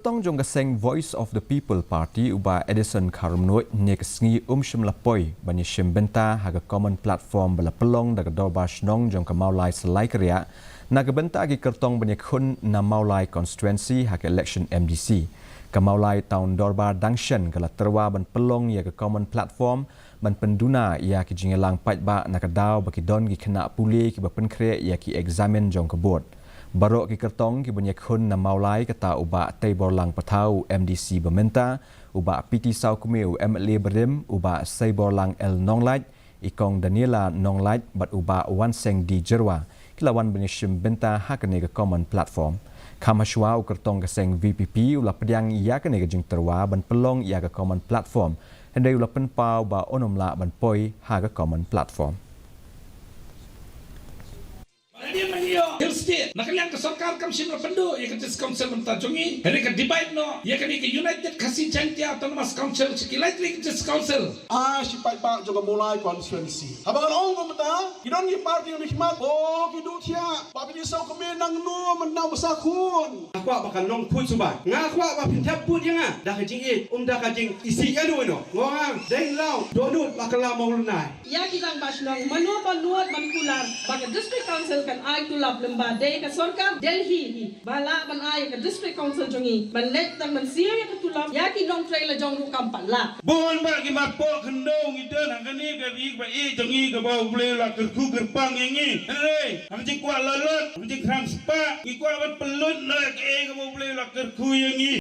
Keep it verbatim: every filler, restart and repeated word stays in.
Tong jong ka seng Voice of the People Party u Bah Edison Kharumnuid ne ka sngi um shym la poi ban ïashim bynta ha ka common platform ba la pynlong da ka Dorbar Shnong jong ka Mawlai Salai Kariak na ka bynta ki kyrtong ban ïakhun na Mawlai constituency ha ka election M D C. Ka Mawlai Town Dorbar dang shen ka la tyrwa ban pynlong ïa ka common platform ban pynduna ïa ki jingïalang paidbah na ka daw ba ki don ki khynnah pule kiba pynkhreh ïa ki eksamin jong ka board. Baroh ki kyrtong kiba ïakhun na Mawlai kata u Bah Teiborlang Pathaw u M D C ba mynta, u Bah P T Sawkmie u M L A barim, u Bah Seiborlang L Nonglait, i Kong Daniela Nonglait bad u Bah Wanseng D Jyrwa ki la wan ban ïashim bynta ha kane ka common platform. Kham hashwa u kyrtong ka seng V P P u la pdiang ïa kane ka jingtyrwa ban pynlong ïa ka common platform. Hynrei u la pynpaw ba un ym lah ban poi ha ka common platform. Hill State, na ka liang ka sorkar kam shym la pynduh ïa ka District Council mynta jong ngi. Hynrei ka divide noh ïa kane ka United Khasi Jaintia Autonomous Council sha ki lai tylli ki District Council. Ah, shi paidbah jong ka Mawlai constituency. Haba ngan ong kumta, ki don ki party ki khmat, oh, ki duh thiah. Bah P T Sawkmie nangno mynta ba sa khun. Nga kwah ba kan long put suba. Nga kwah ba phin thep put ïa nga da ka jingïeit, ym da ka jingisih ïano ïano. Nga ong dei law dohnud ba ka la mawlnai. Ïa ki rangbah shnong, mano ba nud ban kular ba ka District Council kan ai tulop, lymda dei ka sorkar Delhi hi ba lah ban ai ka District Council jong ngi ban leit tang ban siew ïa ka tulop ïa ki nongtrei lajong ruh kam pat lah. Bun bah ki marpoh khyndew ngi don ha kane ka ri ba ïeit jong ngi kaba U Blei u la kyrkhu kyrpang ïa ngi. Hynrei ha ka jingkwah lalot, ha ka jingkhram spah, ngi kwah ban pynlut noh ïa kaei kaba U Blei u la kyrkhu ïa ngi.